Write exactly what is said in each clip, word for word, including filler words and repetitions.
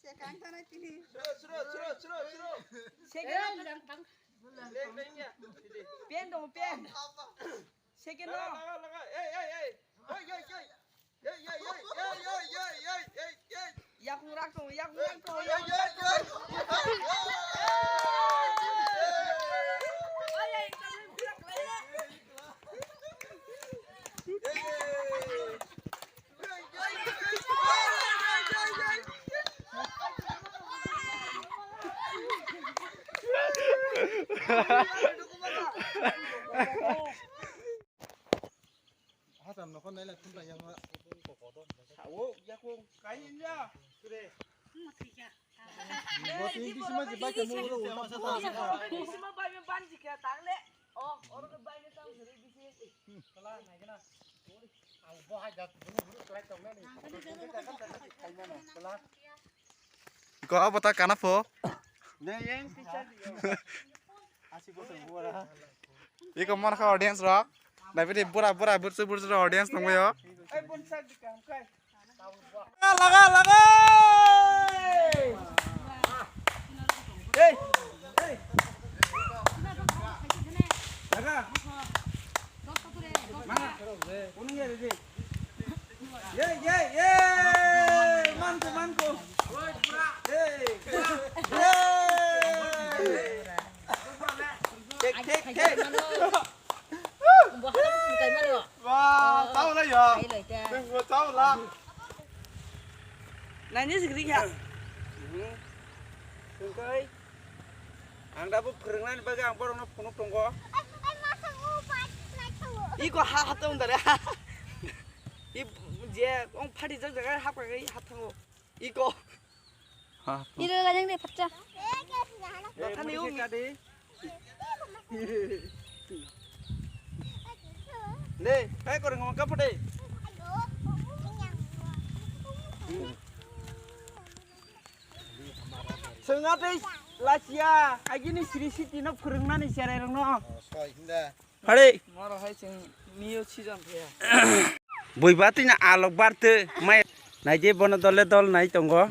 Sekang tanai tini. Suro, suro, suro, suro, suro. Sekang. Leng, leng ya. Pen dong, pen. Sekang no. Laga, laga, laga. Ei, ei, ei. Ei, ei, ei. Ei, ei, ei. Ei, ei, ei, ei, ei, ei, ei, ei. Yakung rak tong, yakung rak tong, yakung rak tong. Hasam nokho naila thumta yang ma. Sao yakung kain ya. Sure. Bo tin bisima je bai kamu lo. Bisima bai me ban jikya tangle. Oh, oro ke bai me tang sere bisi. Kala nai kana. Ang bo hai jak bulu bulu kelai tong nani. Kala. Ko abo ta kana pho? Ne yang teacher. Asi bosong bora. Iko mon kha audience rok. Naipidi bura bura bursu bursu rok audience tongbaio. Laga laga. Hey. Hey. Laga. Mana? Unung ya, Didi. Ye, ye, ye! Manko, manko. Ye! Ye! Thik, thik, thik. Wah, tahu lah ya. Tunggu tahu lah. Nanya segeri ya. Tungkai. Ang da bo phwrwngnani bagwi ang borokno phunuk tongo. Iko ha hatong dare. I je ong phati jak jaga hapkha khe hathango. Iko. Ha. Ilo lajang de phatcha. Bathani umi. Le, hai koreng ma kapade. Sengate lasia, agini siri siti no phwrwngnani cherai rokno. Hare. Moro hai chwng mio season phaiya. Bui batwi na alok barte mai. Naidi bono dole dol nai tongo.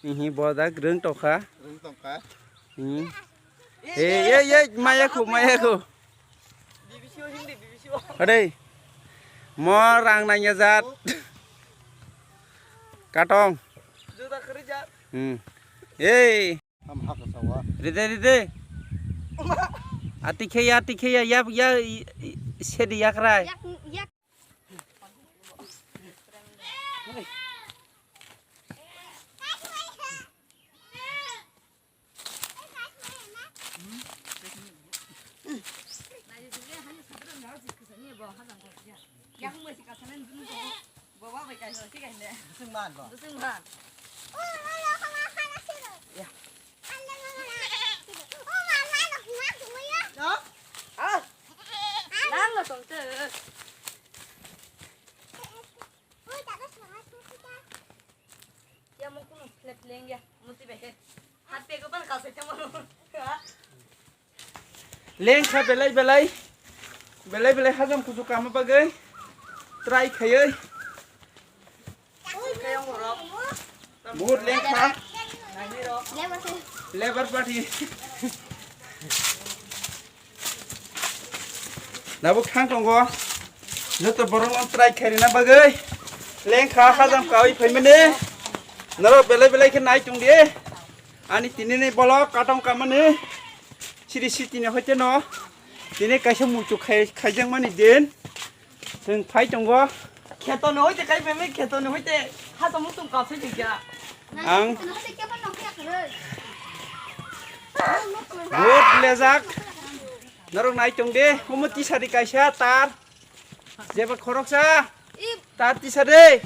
Ihi bodak rwng tongkha. Rwng tongkha. Hmm. Ei, ei, ei, maya khu, maya khu. B B C o hindi, B B C o. Hare. Mo rang nangya jat. Katong. Juda khari jat. Hmm. Ei. Ham hak sawa. Ride, ride. Ati kheya, ati kheya, ya, ya, i, i, sedi yakrai. Yak, yak. Yakung bai si kasanen dunu bo. Bo ba bai kaisa si kainde. Sing man bo. Sing man. Ya. Ya. Ah. Nang lo tong te. Ya mo kuno flap leng ya. Muti be. Hat pe ko ban ka se te mo. Ha. Lengkha belai belai, belai belai hajam kuchuk kama bagwi try khaiwi. Buhut lengkha. Labour party. Nabo khang tongo. Joto borok no try khairina bagwi. Lengkha hajam kawi phaimani. Norok belai belai khe nai tongdi. Ani tini ni bolok katong kamani. Siri siti ni hoite no. Tini kaisa muitu khai, khaijakmani din. Chwng phai tongo. Kheto ni hoite kai phaimai, kheto ni hoite hasa muchung kapsai tongkha. Ang vote lejak. Norok nai tongdi. Omo tisari kaisa tar. Jeba khoroksa. Tar tisa de.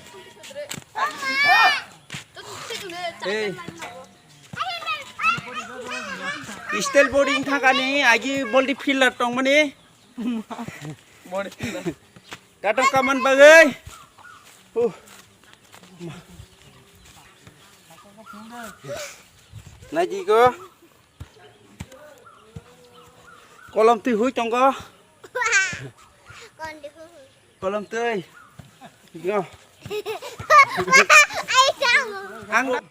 Ei. Steel boarding thangkani agi boldi pillar tongmani. Boldi pillar. Katong kaman bagwi. Uh. Naidi ko. Kolom twi hui tongo. Kolom twi. Yo. Ang da-,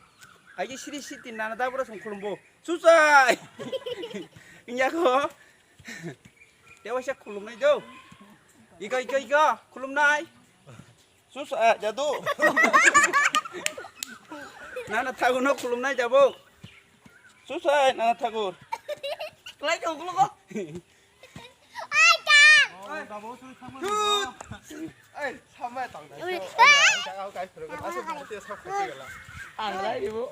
aige siri siti nana da bora song khulumbo. Susai. Inya ko. Dewa sia khulumnai do. Iko, iko, iko. Khulumnai. Susai, jadu. Nana thago no khulumnai jabo. Susai, nana thago. Lai ko, ulo ko. Ai, samai tang dai. Ui. Ang lai ibu.